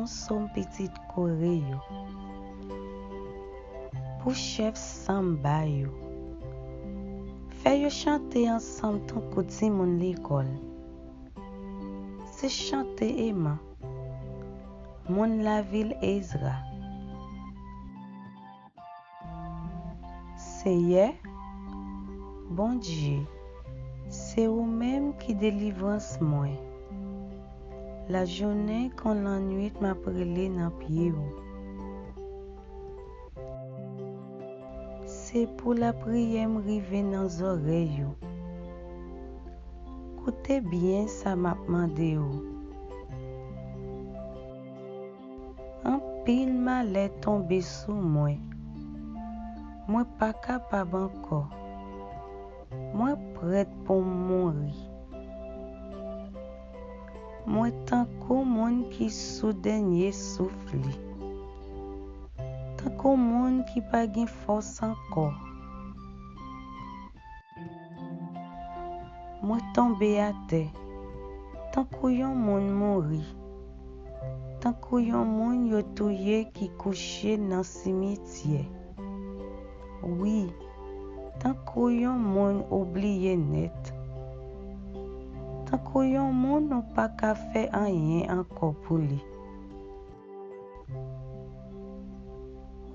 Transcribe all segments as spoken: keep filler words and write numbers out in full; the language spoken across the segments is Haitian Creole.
Sòm pitit Kore yo. Pou chèf sanba yo. Fè yo chante ansanm tankou timoun lekòl. Se chante Eman, moun lavil Ezra. Seyè, Bondye, se ou menm ki delivrans mwen. Lajounen kon lannwit m ap rele nan pye w. Se pou lapriyè m rive nan zòrèy ou. Koute byen sa m ap mande w. Anpil malè tonbe sou mwen. Mwen pa kapab ankò. Mwen prèt pou m mouri. Mwen tankou moun ki sou dènye souf li. Tankou moun ki pa gen fòs ankò. Mwen tonbe atè, tankou yon moun mouri, tankou yon moun yo touye ki kouche nan simityè. Wi, tankou yon moun ou bliye nèt, tankou yon moun ou pa ka fè anyen ankò pou li.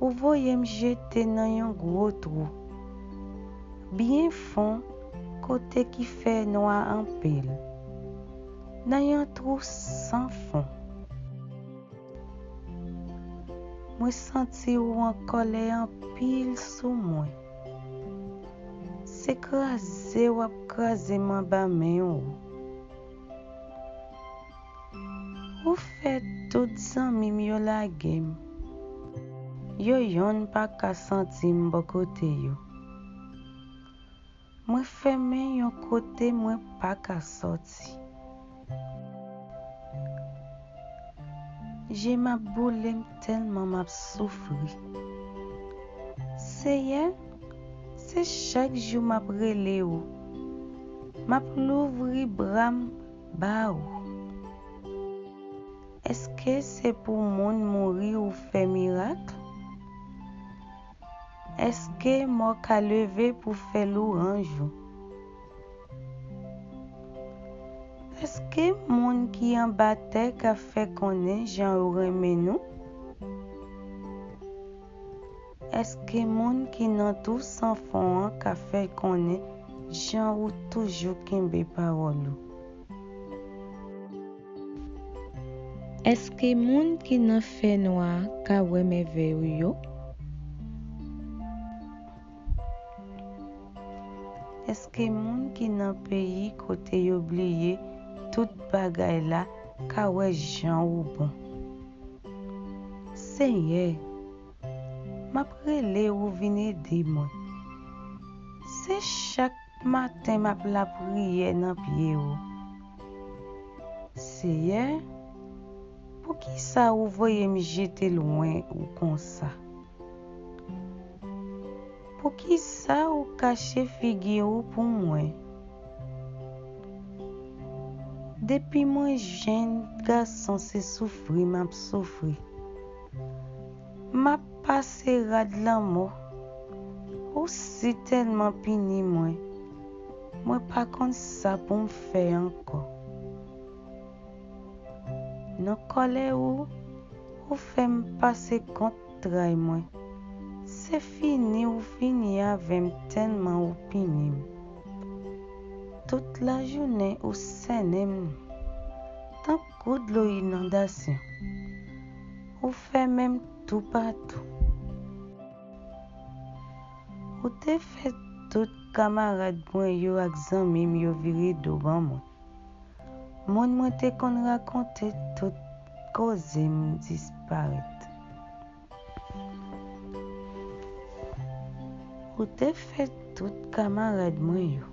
Ou voye m jete nan yon gwo twou, byen fon, kote ki fè nwa anpil, nan yon twou san fon. Mwen santi ou an kòlè anpil sou mwen. Se kraze w ap kraze m anba men w. Ou fè tout zanmi m yo lage m. Yo yonn pa ka santi m bò kote yo. Mwen fèmen yon kote mwen pa ka sòti. Je m ap boule m tèlman m ap soufri. Seyè, se chak jou m ap rele ou. M ap louvri bra m ba ou. Èske se pou moun mouri ou fè mirak? Èske mò ka leve pou fè lwanj ou? Èske moun ki anba tè ka fè konnen jan ou renmen nou? Èske moun ki nan twou san fon an ka fè konnen jan ou toujou kenbe pawòl ou? Èske moun ki nan fènwa a ka wè mèvèy ou yo? Èske moun ki nan peyi kote yo bliye tout bagay la ka wè jan ou bon? Senyè, m ap rele ou vin ede mwen. Se chak maten m ap lapriyè nan pye ou. Seyè, poukisa ou voye m jete lwen ou konsa? Poukisa ou kache figi ou pou mwen? Depi mwen jenn gason, se soufri m ap soufri. M ap pase rad lanmò. Ou si tèlman pini mwen, mwen pa konn sa pou m fè ankò. Nan kòlè ou, ou fè m pase kont tray mwen. Se fini ou fini avè m tèlman ou pini m. Tout lajounen ou sènen m tankou dlo inondasyon. Ou fèmen m toupatou. Ou te fè tout kamarad mwen yo ak zanmi m yo vire do ban mwen. Moun mwen te konn rakonte tout koze m disparèt. Ou te fè tout kamarad mwen yo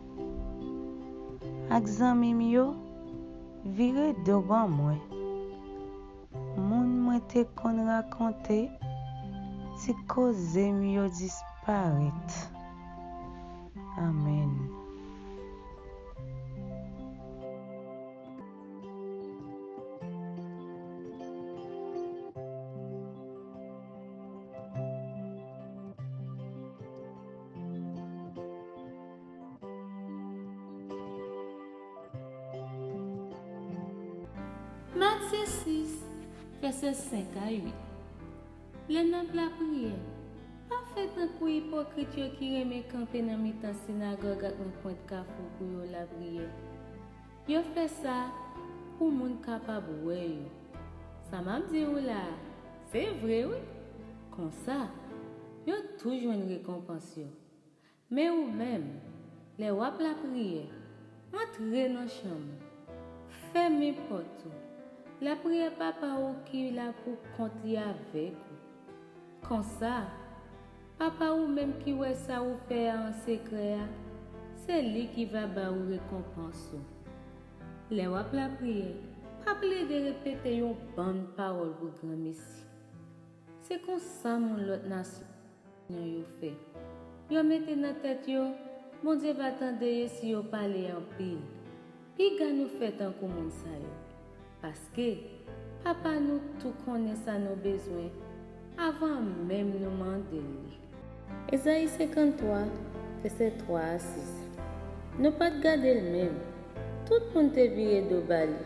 ak zanmi m yo vire do ban mwen. Moun mwen te konn rakonte ti koze m yo disparèt. Amèn. Matye sis, vèsè senk a uit. Lè n ap lapriyè, pa fè tankou ipokrit yo ki renmen kanpe nan mitan sinagòg ak nan pwent kafou pou yo lapriyè. Yo fè sa pou moun kapab wè yo. Sa m ap di w la a, se vre wi. Konsa, yo tou jwenn rekonpans yo. Men ou menm, lè w ap lapriyè, antre nan chanm ou, fèmen pòt ou. Lapriyè Papa ou ki la pou kont li avèk ou. Konsa, Papa ou menm ki wè sa ou fè a an sekrè a, se li ki va ba ou rekonpans ou. Lè w ap lapriyè, pa plede repete yon bann pawòl pou granmesi. Se konsa moun lòt nasyon yo fè. Yo mete nan tèt yo, Bondye va tande yo si yo pale anpil. Piga nou fè tankou moun sa yo, paske Papa nou tou konnen sa nou bezwen avan menm nou mande l li. Ezayi senkanntwa, vèsè twa a sis. Nou pa t gade l menm. Tout moun te vire do ba li.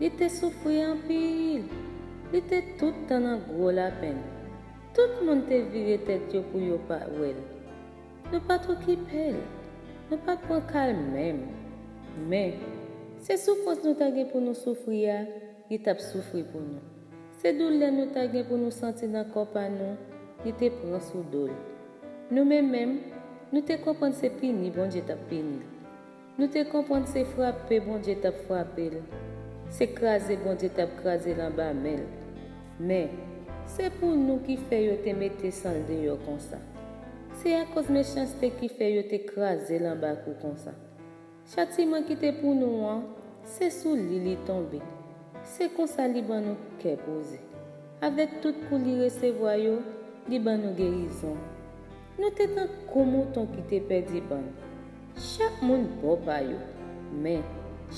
Li te soufri anpil. Li te tout tan nan gwo lapenn. Tout moun te vire tèt yo pou yo pa wè l. Nou pa t okipe l. Nou pa t pran ka l menm. Men, se soufrans nou ta gen pou nou soufri a, li t ap soufri pou nou. Se doulè nou ta gen pou nou santi nan kò pa nou, li te pran sou do l. Nou menm menm, nou te konprann se pini Bondye t ap pini l. Nou te konprann se frape Bondye t ap frape l, se kraze Bondye t ap kraze l anba men l. Men, se pou nou ki fè yo te mete san l deyò konsa. Se akoz mechanste ki fè yo te kraze l anba kou konsa. Chatiman ki te pou nou an, se sou li li tonbe. Se konsa li ban nou kè poze. Avèk tout kou li resevwa yo, li ban nou gerizon. Nou te tankou mouton ki te pèdi bann. Chak moun bò pa yo. Men,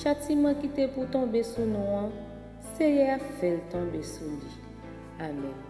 chatiman ki te pou tonbe sou nou an, Seyè a fè l tonbe sou li. Amèn.